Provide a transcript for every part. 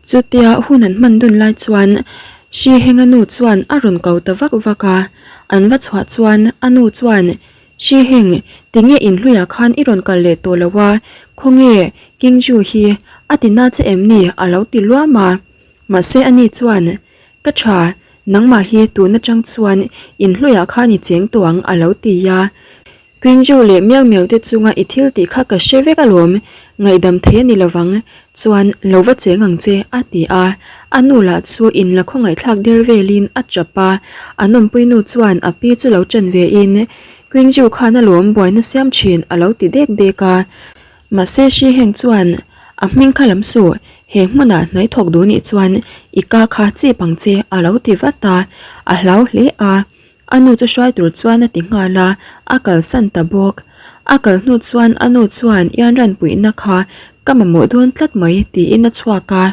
Chutia hun an hman dun lai chuan Hrihenga nu chuan a rawn ko ta vak vak a, an va chhuah chuan a nu chuan, Hriheng, tinge inhluiah khan i rawn kal leh tawh lo a, khawnge Kingju hi a ti na che em ni? a lo ti luam a. Mahse ani chuan, Ka tha, nangmah hi tun atang chuan inhluiah khan i cheng tawh ang a lo ti a. Quinju leh Miau Miau te chunga i thil tih kha ka hre vek alawm, ngaihdam thei a ni lovang, chuan lo va cheng ang che, a ti a. A nu lah chu in la khawngaihthlak der velin a tap a, a nawmpui nu chuan a pi chu lo ṭan vein, Quinju khan alawm buaina siam ṭhin, a lo ti dek dek a. Mahse hri heng chuan a hming kha lam suh, he hmunah hnai thawk duh nih chuan i ka kha chip ang che, a lo ti vat a, a hlau hle a. A nu chu hruai tur chuan a ti nghal a, a kalsan ta bawk. A kal hnu chuan a nu chuan Ianran puihna kha ka mamawh dawn tlat mai tiin a chhuak a.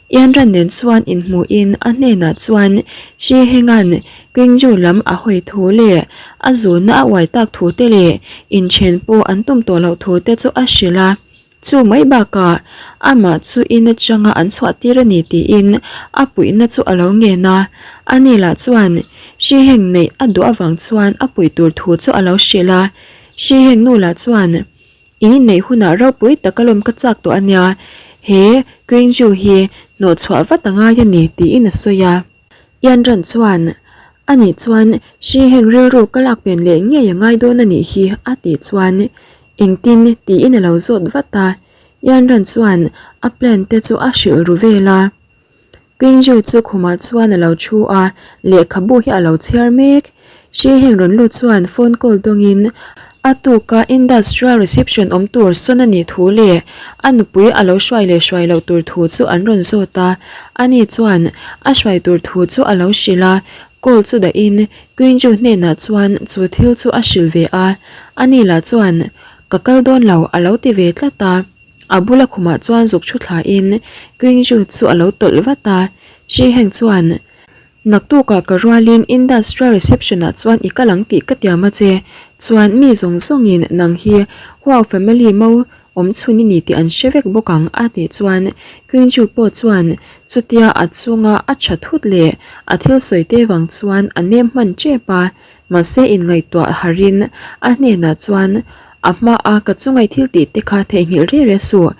Ianran nen chuan inhmuhin a hnenah chuan Shi Hengan Qingzhu lam a hawi thu leh a zunna a uai tak thu te leh inthen pawh an tum tawh loh thu te chu a hrilh a. Chu mai bakah amah chu in atanga an chhuah tir a ni tiin a puihna chu a lo ngen a, ani lah chuan Hriheng neih a duh avang chuan a puih tur thu chu a lo hrilh a. Hriheng nu lah chuan, In inneih hunah ropui taka lawm ka chak tawh a nia, he Queenju hi hnawhchhuah vat a ngai a ni tiin a sawi a. Ianran chuan, Ani chuan hri heng rilru ka lak pen leh ngei a ngai dawn a nih hi a tih chuan engtin tiin a lo zawt vat a. Ianran chuan a plan te chu a hrilh ru vel a. Qingzhu chu khumah chuan a lo thu a, lehkhabu hi a lo chhiar mek. Hri heng rawn lut chuan phone call dawngin a tuka industrial reception awm tur sawn a nih thu leh a nupui a lo hruai leh hruai loh tur thu chu an rawn zawt a, ani chuan a hruai tur thu chu a lo hrilh a, call chu dahin Quinju hnenah chuan chu thil chu a hrilh ve a, ani lah chuan ka kal dawn lo a lo ti ve tlat a, a bula khumah chuan zuk thu thlain Quinju chu a lo tawlh vat a, Shi Heng chuan. Naktukah ka rualin Industrial Reception ah chuan i kal ang tih ka tiam a che, chuan mi zawng zawngin nang hi Huau family mo awm chhun i ni tih an hre vek bawk ang a tih chuan Quinju pawh chuan chutia a chunga a tha thut leh a thil sawi te vang chuan a nem hman tep a, mahse inngaihtuah harin a hnenah chuan a hmaa ka chunga i thil tih te kha theihnghilh reh reh suh.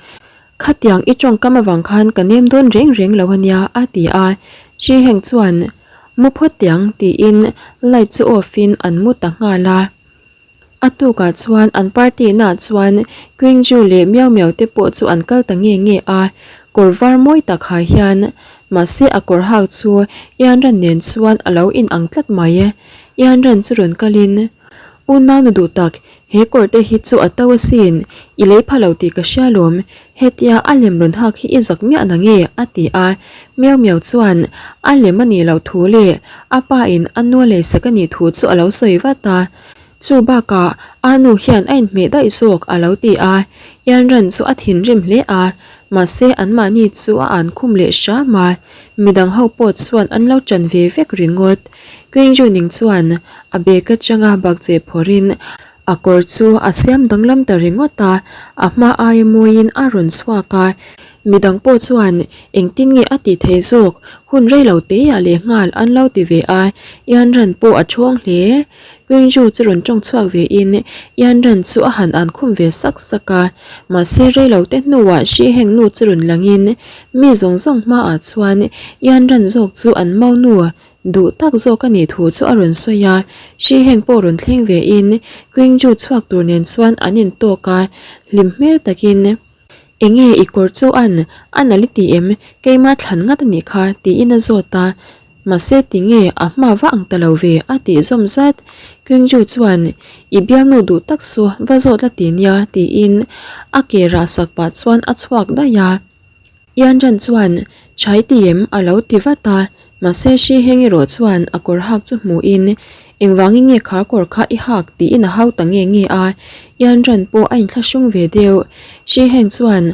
Khatiang i tawngkam avang khan ka nem dawn reng reng lo ania a ti a, Chi Heng chuan mu phawt tiang tiin light chu off in an mu ta nghal a. A tukah chuan an party naah chuan Qingzhu leh Miao Miao te pawh chu an kal ta nge nge a, kawr var mawi tak ha hian mahse a kawr hak chu Yanran nen chuan a lo in ang tlat mai. Yanran chu rawn kalin, Unau nu duh tak, He kawr te hi chu a to asin, i lei pha lo tih ka hria lawm, hetia a lem rawn hak hi i zak miah na nge? a ti a, Miau Miau chuan a lem a nih loh thu leh a pa in a nu a leisak a nih thu chu a lo sawi vat a, chu bakah a nu hian a inhmeh daih zawk a lo ti a, Yanran chu a thinrim hle a, mahse anmahni chu a an khum leh hram a, midang ho pawh chuan an lo ṭan ve vek ringawt. Queen Juning chuan a bag atanga bakcheh phawrhin a kawr chu a siam danglam ta ringawt a, a hma aia mawiin a rawn chhuak a. Midang pawh chuan engtin nge a tih theih zawk, hun rei lo teiah lehnghal an lo ti ve a, Yanran pawh a thawng hle. Queen Ju chu rawn tawng chhuak vein Yanran chu a han an khum ve sak sak a, mahse rei lo te hnuah Shi Heng nu chu rawn langin mi zawng zawng hmaah chuan Yanran zawk chu an maunu Duh tak zawk a nih thu chu a rawn sawi a, hri heng pawh rawn thleng ve in Qingzhu chhuak tur nen chuan an in tawk a, hlim hmel takin, Enge i kawr chu an, a nalh i ti em, keima thlan ngat a nih kha, tiin a zawt a, mahse tinge a hma va ang ta lo ve a tih zawm zat. Qingzhu chuan, I bialnu duh tak chu va zawt la ti nia, tiin a ke rah sak pah chuan a chhuak daih a. Yanran chuan, Chhai ti em? a lo ti vat a, mahse hri heng erawh chuan a kawr hak chu hmuhin, Engvangin nge kha kawr kha i hak? tiin a hau ta nge nge a, Yanran pawh a inthlahrung ve deuh. Hri heng chuan,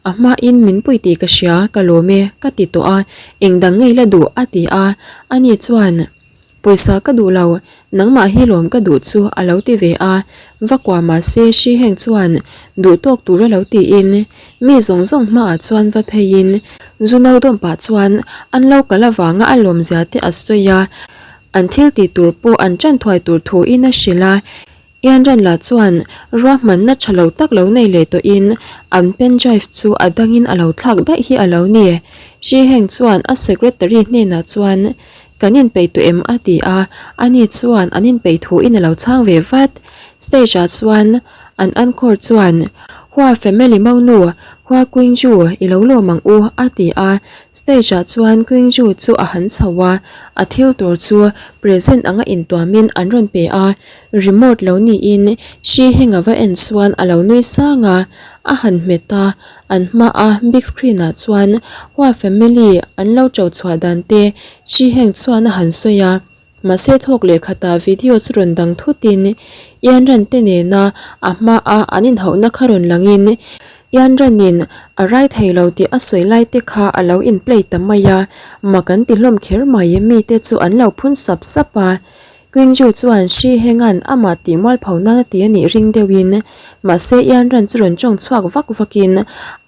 A hmain min pui tih ka hria, ka lawm e, ka ti tawh a, engdang ngei la duh? a ti a, ani chuan, Pawisa ka duh lo, nangmah hi lawm ka duh chu a lo ti ve a, Va kuah mahse hri heng chuan duh tawk tur a lo tiin mi zawng zawng hmaah chuan va pheiin zu no dawm pah chuan an lo kal avanga a lawmzia te a sawi a, an thil tih tur pawh an ṭan thuai tur thuin a hrilh a. Ianran lah chuan ruahmanna tha lo tak lo nei leh tawhin an pen drive chu a dangin a lo thlak daih hi a lo ni. Hri heng chuan a secretary hnenah chuan Kan inpeih tawh em? a ti a, ani chuan an inpeih thuin a lo chhang ve vat. Stage ah chuan an encore chuan Hua family monu Hua Quingju i lo lawm ang u a ti a, stage ah chuan Quingju chu a han chho a, a thil tur chu present anga intuamin an rawn pe a, Remote lo niin hri heng a va en chuan a lo nui sang a, a han hmet a, an hmaa big screen ah chuan Hua family an lo to chhuah dan te hri heng chuan a han sawi a, mahse thawk leh khatah video chu rawn dang thut in Ianran te nena a hmaa an inhauhna kha rawn lang in Ianran in a rai thei lo tih a sawi lai te kha a lo in play ta mai a, mak an ti hlawm kher mai, mite chu an lo phun sap sap a. Qingzhu chuan Shi Heng'an amah tih mualpho nan a ti a nih ring deuhin, mahse Yanran chu rawn tawng chhuak vak vakin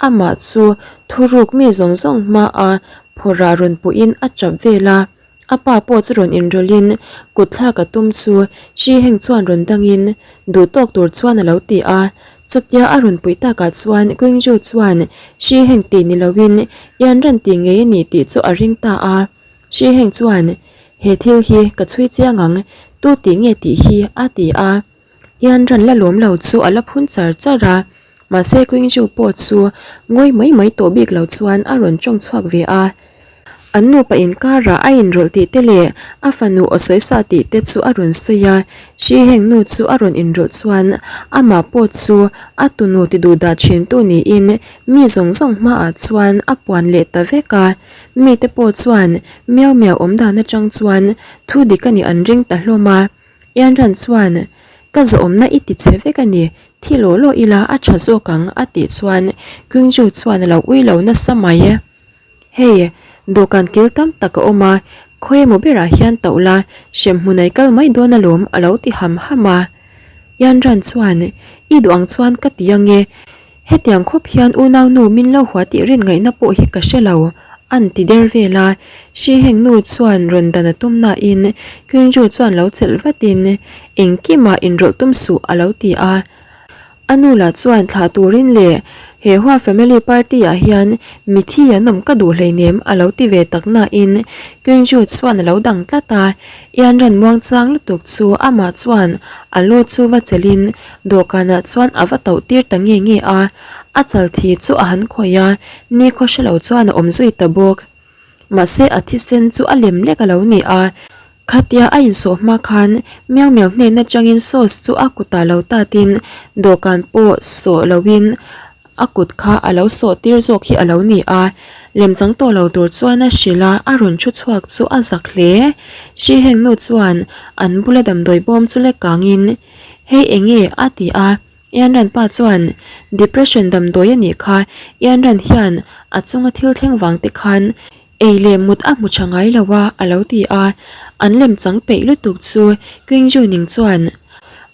amah chu thuruk mi zawng zawng hmaa phawrah rawn puhin a tap vel a. A pa pawh chu rawn inrawlhin kut thlak a tum chu Shi Heng chuan rawn dangin duh tawk tur chuan a lo ti a. Chutia a rawn puih takah chuan Qingzhu chuan Shi Heng tih ni loin Yanran tih ngei a ni tih chu a ring ta a. Hri heng chuan, He thil hi ka chhui chiang ang, tu tih nge tih hi? a ti a. Ian ran la lawm lo chu a la phun char char a, mahse Qingzhu pawh chu ngawi mai mai tawh bik lo chuan a rawn tawng chhuak ve a. An nupa inkarah a inrawlh tih te leh a fanu aw sawi sa tih te chu a rawn sawi a, Hri heng nu chu a rawn inrawlh chuan amah pawh chu a tunu ti duh dah thintu niin mi zawng zawng hmaah chuan a puan leh ta vek a. Mite pawh chuan miau miau awm dan atang chuan thu dik a nih an ring ta hlawm a. Ianran chuan, Ka zawhawmna i ti che vek a ni, thi law law ila a tha zawk ang a tih chuan Kyungju chuan a lo ui lo nasa mai. Hei, dawhkan kil tam tak a awm a, khawi emaw berah hian tauh la, hremhmun ai kal mai dawn alawm a lo ti ham ham a. Ianran chuan, I duh ang chuan ka ti ange, Hetiang khawp hian unaunu min lo hua tih rin ngaihna pawh hi ka hre lo, an ti der vel a. Hri heng nu chuan rawn dan a tum nain Kyungju chuan lo chelh vatin, Engkimah inrawlh tum suh a lo ti a. A nu lah chuan thlah turin leh he Hua family party ah hian mithi an awm ka duh hleinem a lo ti ve tak nain Kyungju chuan a lo dang tlat a. Ianran muangchang lutuk chu amah chuan a lu chu va chelhin Dawhkanah chuan a va tauh tir ta nge nge a, a chal thi chu a han khawih a, nikhaw hre lo chuan a awm zui ta bawk. Mahse a thisen chu a lem lek a lo ni a, khatia a insawh hma khan miau miau hnen atangin sauce chu a kutah lo tatin dawhkan pawh sawh loin a kut kha a lo sawh tir zawk hi a lo ni a, lemchang tawh lo tur chuan a hrilh a, a rawn thu chhuak chu a zak hle. Hri heng nu chuan an bula damdawi bawm chu lek kangin Hei enge? a ti a, Ianran pa chuan, Depression damdawi a nih kha, Ianran hian a chunga thil thleng vang te khan ei leh mut a hmu tha ngai lo a, a lo ti a, an lem chang peih lutuk chu Qingju Ning chuan,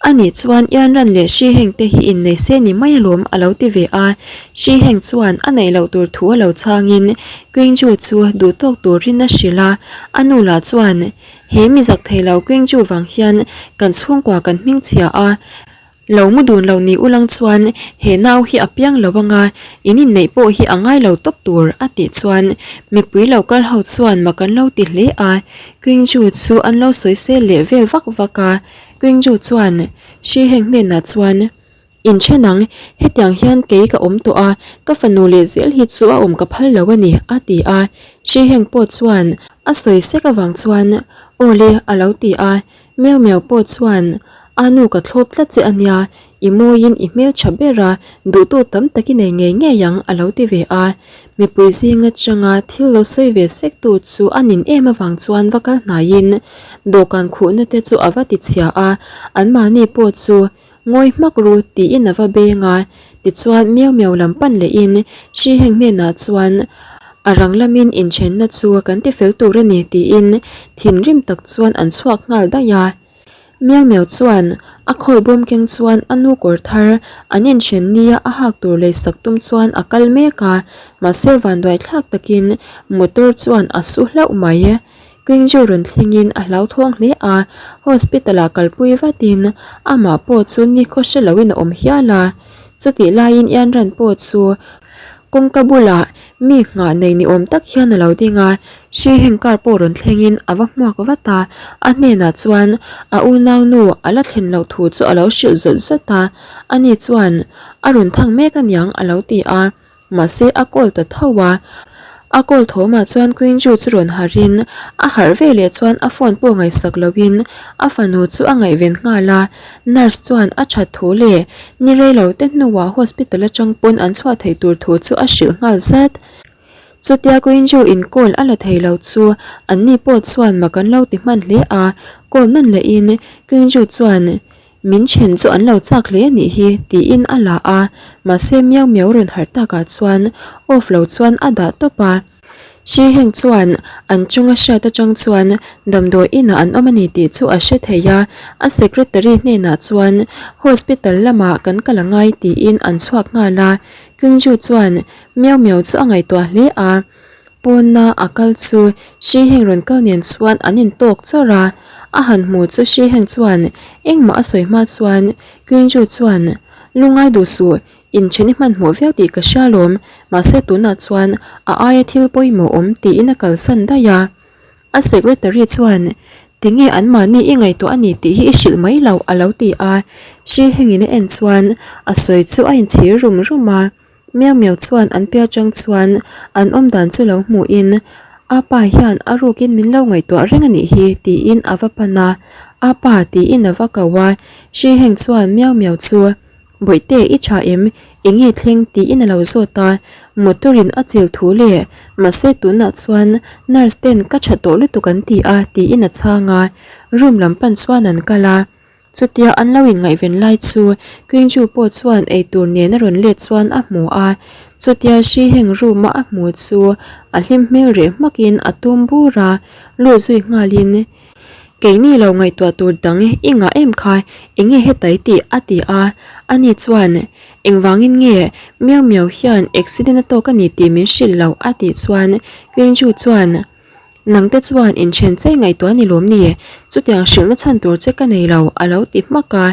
A nih chuan Ianran leh Shi Heng te hi innei se ni mai alawm, a lo ti ve a, Shi Heng chuan a neih loh tur thu a lo chhangin Qingju chu duhtawk turin a hrilh a, a nu lah chuan, He mi zak thei lo Qingju vang hian kan chhungkua kan hming chhia a, lo mu dun lo ni ulang chuan he nau hi a piang lo anga in inneih pawh hi a ngai lo tawp tur a tih chuan mipui lo kal ho chuan mak an lo ti hle a, Qingju chu an lo sawi sel leh vel vak vak a, Qingju chuan Shi Heng hnenah chuan. Inthen ang, hetiang hian kei ka awm tawh a, ka fanu leh zel hi chu a awm ka phal lo a ni, a ti a. Hri Heng pawh chuan a sawi sek avang chuan, Aw le, a lo ti a. Miau Miau pawh chuan, A nu ka thlawp tlat che a nia, i mawiin i hmeltha ber a, duhtu tam tak i nei ngei ngei ang, a lo ti ve a. Mipui zing atanga thil lo sawi ve sek tu chu a nin em avang chuan va kal hnaiin dawhkan khuhna te chu a va ti chhia a, anmahni pawh chu Ngawi hmak ru tiin a va beng a, tichuan miau miau lam pan lehin hri heng hnenah chuan a rang lamin inthenna chu kan ti fel tur a ni tiin thinrim tak chuan an chhuak nghal daih a. Miau Miau chuan a khawi bawm keng chuan a nu kawr thar an inthen nia a hak tur leisak tum chuan a kal mek a, mahse vanduai thlak takin motor chuan a su hlauh mai. Kingju rawn thlengin a hlauthawng hle a, hospital ah kalpui vatin amah pawh chu nikhaw hre loin a awm hial a. Chutih laiin Ianran pawh chu kawngka bulah mi nghah nei ni awm tak hian a lo ding a, hri heng car pawh rawn thlengin a va hmuak vat a, a hnenah chuan a unaunu a la thlen loh thu chu a lo hrilh zawt zawt a, ani chuan a rawn thang mek aniang a lo ti a. Mahse a call ta tho a, a call thawmah chuan Queen Ju chu rawn harhin a harh ve leh chuan a phone pawh ngaihsak loin a fanu chu a ngaihven nghal a, nurse chuan a that thu leh ni reilo te hnuah hospital atang pawn an chhuah theih tur thu chu a hrilh nghal zat. Chutia Queen Ju in call a la thei lo chu anni pawh chuan mak an lo ti hman hle a, call nawn lehin Queen Ju chuan Min then chu an lo chak hle a nih hi tiin a la a, mahse miau miau rawn harh takah chuan off lo chuan a dah tawp a. Hri heng chuan an chunga hriat atang chuan damdawi inah an awm a ni tih chu a hre thei a, a secretary hnenah chuan hospital lamah kan kal a ngai tiin an chhuak nghal a. Kyungju chuan miau miau chu a ngaihtuah hle a. Pawna a kal chu Shiheng rawn kal nen chuan an intawk chawrh a, a han hmu chu Shiheng chuan engmah a sawi hma chuan Quinju chuan Lungai duh suh, inthen i hmanhmawh viau tih ka hria alawm, mahse tunah chuan a aia thil pawimawh awm tiin a kalsan daih a. A secretary chuan Tinge anmahni i ngaihtuah a ni tih hi i hrilh mai loh a lo ti a, Shihengin a en chuan a sawi chu a inchhir rum rum a. Miau miau chuan an piah atang chuan an awm dan chu lo hmuhin a pa hian a rukin min lo ngaihtuah reng a nih hi tiin a va pan a, a pa tiin a va ko a, hri heng chuan miau miau chu Bawihte i tha em? Enge thleng? tiin a lo zawt a, motor in a chil thu leh mahse tunah chuan nurse ten ka tha tawh lutuk an ti a tiin a chhang a, room lam pan chuan an kal a. Chutia an lo inngaihven lai chu Quinju pawh chuan eitur nen a rawn let chuan a hmu a, chutia hri heng room a a hmu chu a hlim hmel reh hmakin a tum bur a, lut zui nghalin Keini lo ngaihtuah tur dang i ngah em kha enge hetai tih a ti a, ani chuan Engvangin nge miau miau hian accident a tawk a ni tih min hrilh loh a tih chuan Quinju chuan Nangte chuan inthen chei ngaihtuah ni lawm ni? Chutiang hrilhna chhan tur che ka nei lo, a lo ti hmak a.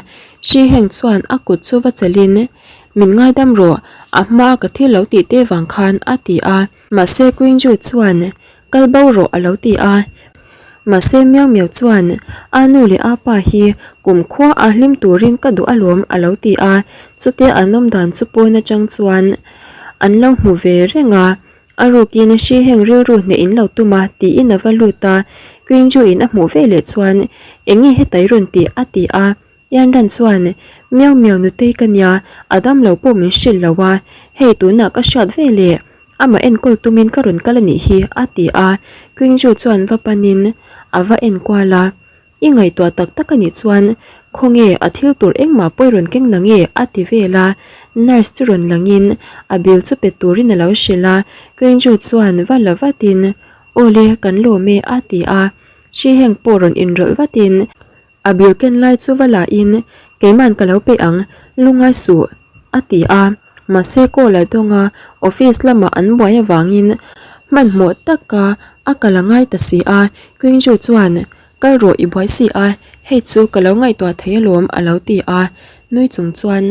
Hri Heng chuan a kut chu va chelhin, Min ngaidam rawh, a hmaa ka thil lo tih te vang khan, a ti a. Mahse Queen Ju chuan, Kal bo rawh, a lo ti a. Mahse Miau Miau chuan, A nu leh a pa hi kum khua a hlim turin ka duh alawm, a lo ti a. Chutia an awm dan chu pawn atang chuan an lo hmu ve reng a. A rukin hri heng rilru hneh in lo tum a tiin a va lut a, Queen Ju in a hmuh ve leh chuan eng nge hetai rawn tih a ti a, Yan Ran chuan Miau Miau nutei ka nia, a dam lo pawh min hrilh lo a, hei tunah ka hriat ve leh amah enkawl tumin ka rawn kal a nih hi a ti a, Queen Ju chuan va panin a va enkual a. I ngaihtuah tak tak a nih chuan khawnge a thil tur engmah pawh i rawn keng na nge? a ti vel a, nurse chu rawn langin a bill chu pe turin a lo hrilh a, Kenju chuan va la vatin Awle kan lawm e a ti a, hri heng pawh rawn inrawlh vatin a bill ken lai chu va la in keiman ka lo pe ang lungai suh a ti a, mahse call a dawng a, office lamah an buai avangin hmanhmawh taka a kal a ngai ta si a, Kenju chuan Kal rawh i buai si a, hei chu ka lo ngaihtuah thei alawm a lo ti a, nui chung chuan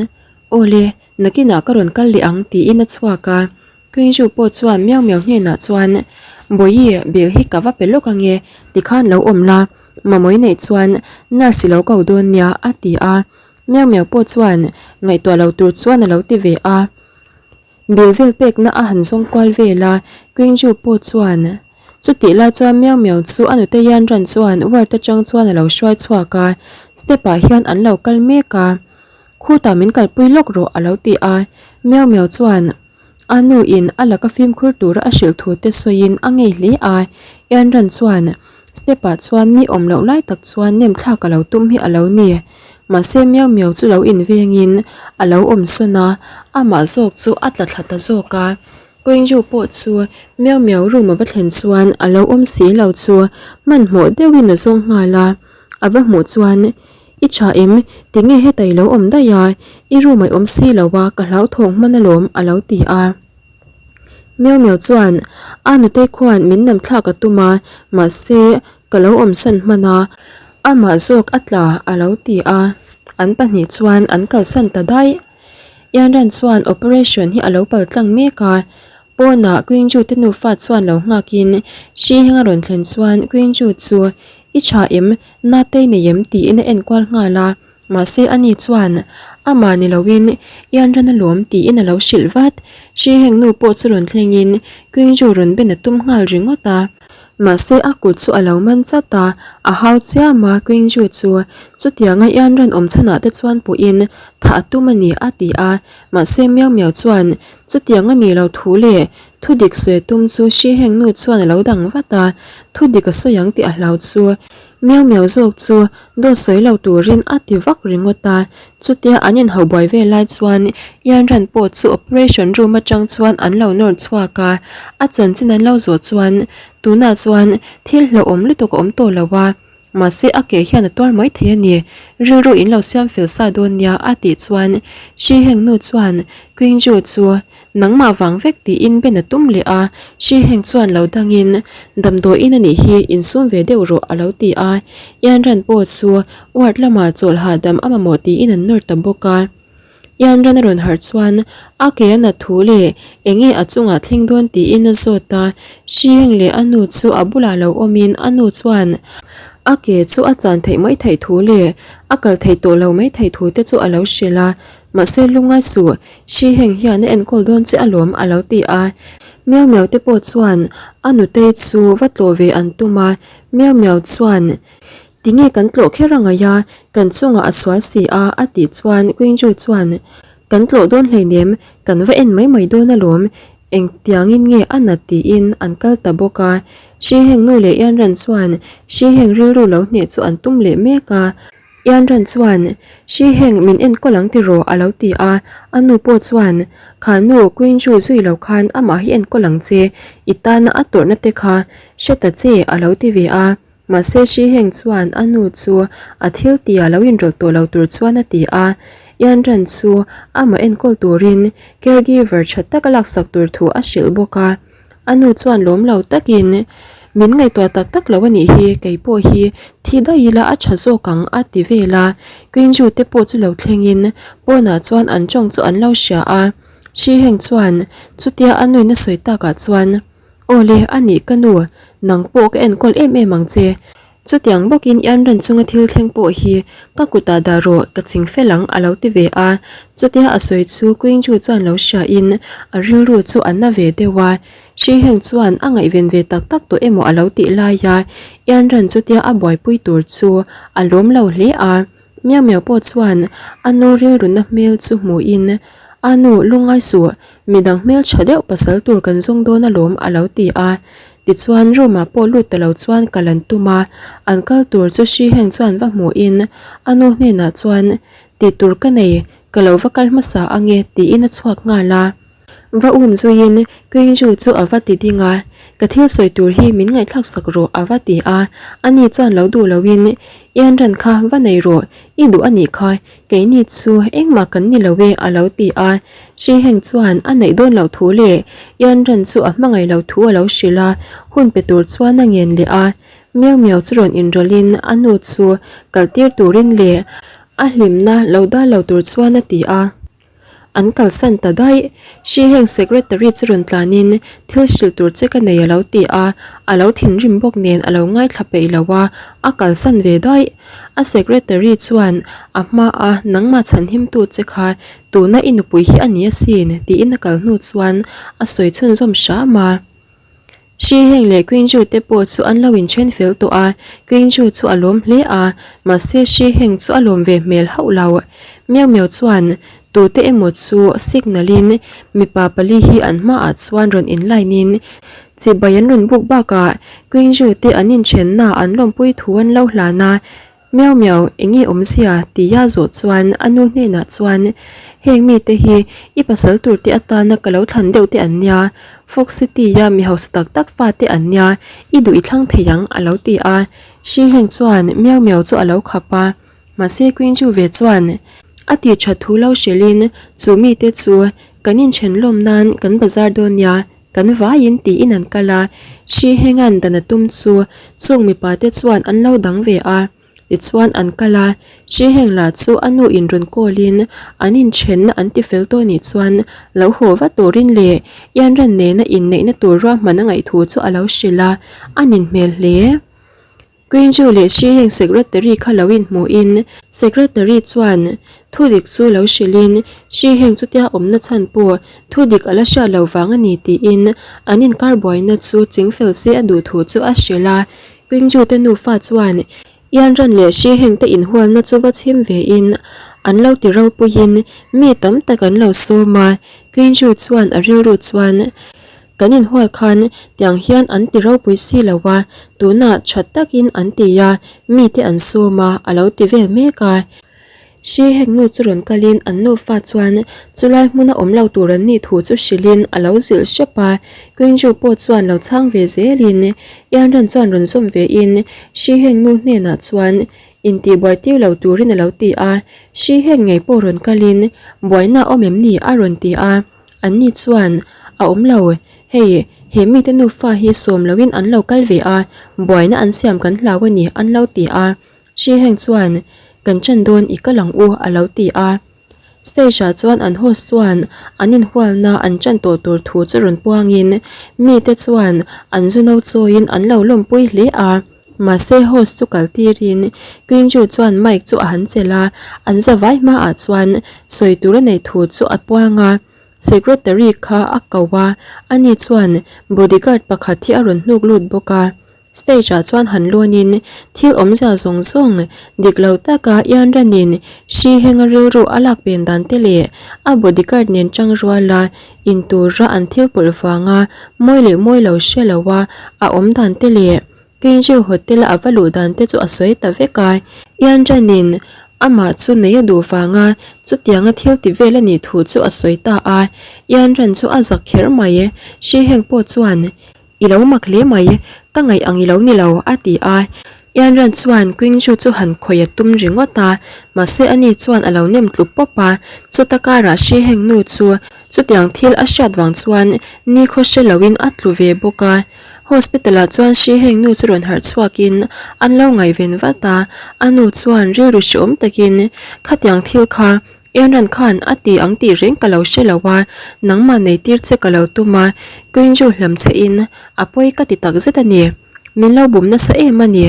Aw le, nakinah ka rawn kal leh ang tiin a chhuak a, Quinju pawh chuan miau miau hnenah chuan Bawihi, bill hi ka va pe lawk ange, tikhan lo awm la, mamawih neih chuan nurse i lo ko dawn nia a ti a, miau miau pawh chuan ngaihtuah lo tur chuan a lo ti ve a. Bill vel pekna a han zawng kual vel a, Quinju pawh chuan chutih lai chuan Miau Miau chu a nute Yan Ran chuan ward atang chuan a lo hruai chhuak a, step ah hian an lo kal mek a, Khutah min kalpui lawk rawh a lo ti a, Miau Miau chuan a nu in a laka fimkhur tura a hrilh thu te sawiin a ngei hle a, Yan Ran chuan Step ah chuan mi awm loh lai tak chuan nem thlak a lo tum hi a lo ni. Mahse miau miau chu lo invengin a lo awm sawn a, amah zawk chu a tla thla ta zawk a. Queenju pawh chu miau miau room a va thlen chuan a lo awm si lo chu hmanhmawh deuhin a zawng nghal a, a va hmuh chuan. I tha em? Tinge heta i lo awm daih a? I room a i awm si lo a, ka hlauthawng hman alawm a lo ti a. Miau Miau chuan a nutei khuan min nam thlak a tum a, mahse ka lo awmsan hman a, amah zawk a tla a lo ti a. An pahnih chuan an kalsan ta daih. Ianran chuan operation hi a lo pal tlang mek a, pawnah Queenju te nufa chuan lo nghakin hri heng a rawn thlen chuan Queenju chu I tha em? Natei nei em? tiin a enkual nghal a, mahse ani chuan amah ni loin Ianran a lawm tiin a lo hrilh vat. Hri heng nu pawh chu rawn thlengin Queenju rawn ben a tum nghal ringawt a. Mahse a kut chu a lo man chat a, a hau chiam a, Queenju chu chutianga Ianran awm chhanah te chuan puhin thah a tum a ni a ti a, mahse Miau Miau chuan chutiang a nih lo thu leh thu dik sawi a tum chu Shi Heng nu chuan a lo dang vat a, thu dik a sawi ang tih a hlau chu Miau Miau zawk chu dawt sawi lo turin a ti vak ringawt a, chutia an inhauh buai vel lai chuan Yanran pawh chu operation room atang chuan an lo nawr chhuak a, a chanchin an lo zawh chuan tunah chuan thil hlauhawm lutuk a awm tawh lo a. Mahse a ke hian a tuar mai thei a ni, rilru in lo siam fel sa dawn nia a tih chuan Shi Heng nu chuan Qingju chu nangmah vang vek tiin ben a tum leh a, Shi Heng chuan lo dangin damdawiin a nih hi insum ve deuh rawh a lo ti a, Yan Ran pawh chu ward lamah chawlh hahdam a mamawh tiin an nawr ta bawk a. Ian ran a rawn harh chuan a ke a nat thu leh eng nge a chungah thleng dawn tiin a zawt a, Hrieng leh a nu chu a bulah lo awmin a nu chuan a ke chu a chan theih mai theih thu leh a kal theih tawh lo mai theih thu te chu a lo hrilh a, mahse lungngai suh Hriheng hian a enkawl dawn che alawm a lo ti a, Miau Miau te pawh chuan a nutei chu va tlawh ve an tum a, Miau Miau chuan Tinge kan tlawh kher a ngaih a, kan chungah a sual si a a tih chuan Queenju chuan Kan tlawh dawn hleinem, kan va en mai mai dawn alawm, engtiangin nge a nat tiin an kal ta bawk a. Hriheng nu leh Ianran chuan Hriheng rilru lo hneh chu an tum leh mek a. Ianran chuan Hriheng min enkawl ang tiraw a lo ti a, a nu pawh chuan Kha nu Queenju zui lo khan amah hi enkawl ang che, i tana a tawrhna te kha hre ta che a lo ti ve a. Mahse Shi Heng chuan a nu chu a thil tia lo inrawlh tawh lo tur chuan a ti a, Yan Ran chu amah enkawl turin caregiver tha tak a laksak tur thu a hrilh bawk a. A nu chuan lawm lo takin, Min ngaihtuah tak tak lo a nih hi, kei pawh hi thi daih ila a tha zawk ang a ti vel a. Quinju te pawh chu lo thlengin pawnah chuan an tawng chu an lo hria a. Shi Heng chuan chutia a nuin a sawi takah chuan, Awle, a nih ka nu, nang pawh ka enkawl em em ang che. Chutiang bawkin Ianran chunga thil thleng pawh hi ka kutah dah rawh, ka ching fel ang a lo ti ve a. Chutia a sawi chu Queenju chuan lo hriain a rilru chu a na ve deuh a. Hriheng chuan a ngaihven ve tak tak tawh emaw a lo tih laia Ianran chutia a buaipui tur chu a lawm lo hle a. Miau miau pawh chuan a nu rilruna hmel chu hmuhin, A nu, lungngai suh, midang hmel tha deuh pasal tur kan zawng dawn alawm a lo ti a. Tichuan room ah pawh lut ta lo chuan kal an tum a, an kal tur chu hri heng chuan va hmuhin a nu hnenah chuan, Tih tur ka nei, ka lo va kal hmasa ange tiin a chhuak nghal a. Va um zuiin Queenju chu a va ti ding a, Ka thil sawi tur hi min ngaihthlak sak rawh a va ti a, ani chuan lo duh loin Ian ran kha va nei rawh, i duh a nih kha, keini chu engmah kan ni lo e a lo ti a, Shi Heng chuan a neih dawn loh thu leh Ian ran chu a hmangaih loh thu a lo hrilh a, hun pe tur chuan a ngen leh a, Miau Miau chu rawn inrawlhin a nu chu kaltir turin leh a hlimna lo dal lo tur chuan a ti a. An kalsan ta daih. Hri heng secretary chu rawn tlanin thil hrilh tur che ka nei a lo ti a, a lo thinrim bawk nen a lo ngaithla peih lo a, a kalsan ve daih. A secretary chuan a hma a nangmah chhanhimtu che kha tuna i nupui hi a ni asin tiin a kal hnu chuan a sawi chhunzawm hram a. Shi Heng leh Queen Ju te pawh chu an lo inthen fel tawh a, Queen Ju chu a lawm hle a, mahse Shi Heng chu a lawm ve hmel hauh lo. Miau Miau chuan tute emaw chu signal in mipa pali hi an hmaah chuan rawn in line in chibai an rawn buk bakah Queen Ju te an inthenna an lawmpui thu an lo hlan a, Miau miau, enge awmzia? tia zawh chuan a nu hnenah chuan, Heng mite hi i pasal tur te atana ka lo thlan deuh te an nia, Fox City-a mi hausa tak tak fa te an nia, i duh i thlang thei ang, a lo ti a. Shi Heng chuan miau miau chu a lo khap a. Mahse Queen-Ju ve chuan a tih that thu lo hrilhin chu mite chu kan inthen lawm nan kan bazar dawn nia, kan vaiin tiin an kal a. Hri Henga'n dan a tum chu chung mipa te chuan an lo dang ve a. Tichuan an kal a, Hri Heng lah chu a nu in rawn call in an inthenna an ti fel tawh nih chuan lo haw va turin leh Ianran nena inneihna tur ruahman a ngaih thu chu a lo hrilh a, a nin hmel hle. Quinju leh Shi Heng secretary kha lo inhmuhin secretary chuan thudik chu lo hrilhin Shi Heng chutia awmna chhan pawh thudik a la hriat lo vang a ni tiin an inkar buaina chu chingfel se a duh thu chu a hrilh a. Quinju te nufa chuan Yanran leh Shi Heng te inhualna chu va chhim vein an lo ti ropuiin mi tam tak an lo sawm a. Quinju chuan a rilru chuan Kan inhual khan tiang hian an ti ropui si lo a, tunah tha takin an ti a, mite an sawm a, a lo ti vel mek a. Hri heng nu chu rawn kalin an nufa chuan chulai hmuna awm lo tur an nih thu chu hrilhin a lo zilh hrep a. Quinju pawh chuan lo chhang ve zelin Ianran chuan rawn zawm vein Hri heng nu hnenah chuan intihbuai tir lo turin a lo ti a. Hri heng ngei pawh rawn kalin buaina a awm em ni a rawn ti a. Anni chuan, A awm lo, hei, he mite nufa hi sawm loin an lo kal ve a, buaina an siam kan hlau a ni, an lo ti a. Hri Heng chuan, Kan ṭan dawn i kal ang u, a lo ti a. Stage-ah chuan an host chuan an inhualna an ṭan tawh tur thu chu rawn puangin, mite chuan an zu no chawiin an lo lawmpui hle a. Mahse host chu kal tirin Quinju chuan mic chu a han chelh a, an zavai hmaah chuan sawi tur a nei thu chu a puang a. Secretary kha a ko a, ani chuan bodyguard pakhat hi a rawn hnuk lut bawk a. Stage ah chuan han lawnin thil awmzia zawng zawng dik lo taka Ianranin hri henga rilru a lak pen dan te leh a bodyguard nen tang ruala intura an thil pawlh vanga mawi leh mawi lo hre lo a a awm dan te leh Kenji hotel a ava luh dan te chu a sawi ta vek a, Ianranin amah chu nei a duh vanga chutianga thil ti vel a nih thu chu a sawi ta a, Ianran chu a zak kher mai, Shi Heng pawh chuan I lo mak hle mai, ka ngaih ang i lo ni lo a ti a, Ianran chuan Quingju chu han khawih a tum ringawt a, mahse ani chuan a lo nem tlu pawp a, chuta karah Shi Heng nu chu chutiang thil a hriat vang chuan nikhaw hre loin a tlu ve bawk a. Hospital ah chuan hri heng nu chu rawn harh chhuakin an lo ngaihven vat a, a nu chuan rilru hreawm takin khatiang thil kha Enran khan a ti ang tih reng ka lo hre lo a, nangmah nei tir che ka lo tum a, Quinju hlam che in a pawi ka ti tak zet a ni, min lo bum nasa em a ni,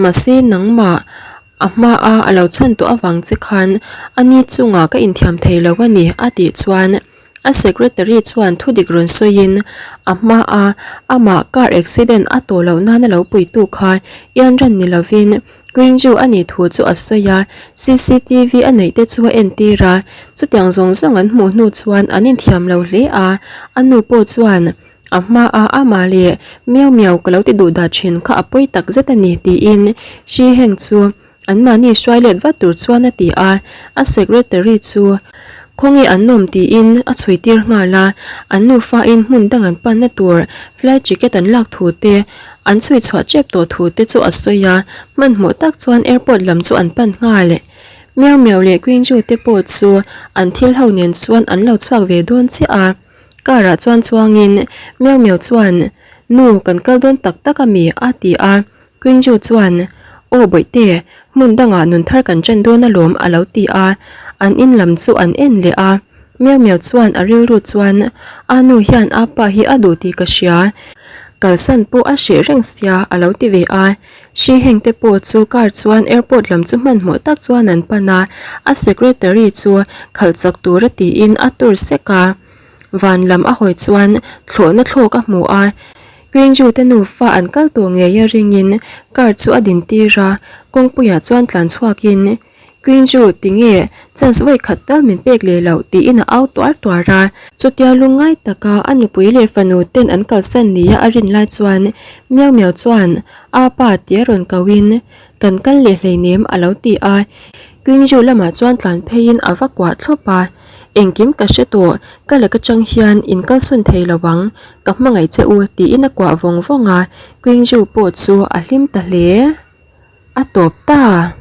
mahse nangmah a hma a a lo chhan tawh avang che khan a ni chungah ka inthiam thei lo a ni a tih chuan A secretary chuan thudik rawn sawiin a hma a amah car accident a tawh loh nana lo puitu kha Ianran ni lovin Quinju a nih thu chu a sawi a, cctv a neih te chu a entir a, chutiang zawng zawng an hmuh hnu chuan an inthiam lo hle a, a nu pawh chuan a hma a amah leh miau miau ka lo ti duh dah thin kha a pawi tak zet a ni tiin Shi Heng chu Anmahni hruai let vat tur chuan a ti a, a secretary chu khawnge an awm tiin a chhui tir nghal a, an nufain hmun dang an panna tur flight ticket an lak thu te, an chhui chhuah tep tawh thu te chu a sawi a, hmanhmawh tak chuan airport lam chu an pan nghal. Miau Miau leh Quinju te pawh chu an thil ho nen chuan an lo chhuak ve dawn chiah a, car ah chuan chuangin Miau Miau chuan, Nu, kan kal dawn tak tak ami? a ti a. Quinju chuan, Aw Bawihte, hmun dangah nun thar kan ṭan dawn alawm a lo ti a, an in lam chu an en leh a. Miau Miau chuan a rilru chuan, A nu hian a pa hi a duh tih ka hria, kalsan pawh a hreh reng sia a lo ti ve a. Hri heng te pawh chu car chuan airport lam chu hmanhmawh tak chuan an pan a, a secretary chu khalh chak tura tiin a tur sek a. Van lam a hawi chuan thlawhna thlawk a hmu a, Quinju te nufa an kal tawh ngei a ringin car chu a din tir a, kawngpuiah chuan tlan chhuakin Quinju tinge chance vawi khat tal min pek leh loh tiin a au tuar tuar a. Chutia lungngai taka a nupui leh fanu ten an kalsan nia a rin lai chuan Miau Miau chuan a pa tia rawn koin Kan kal leh hleinem a lo ti a, Quinju lamah chuan tlan pheiin a va kuah thlawp a. Engkim ka hre tawh, ka laka chang hian in kalsawn thei lo ang, ka hmangaih che u tiin a kuah vawng vawng a, Quingju pawh chu a hlim ta hle. A tawp ta.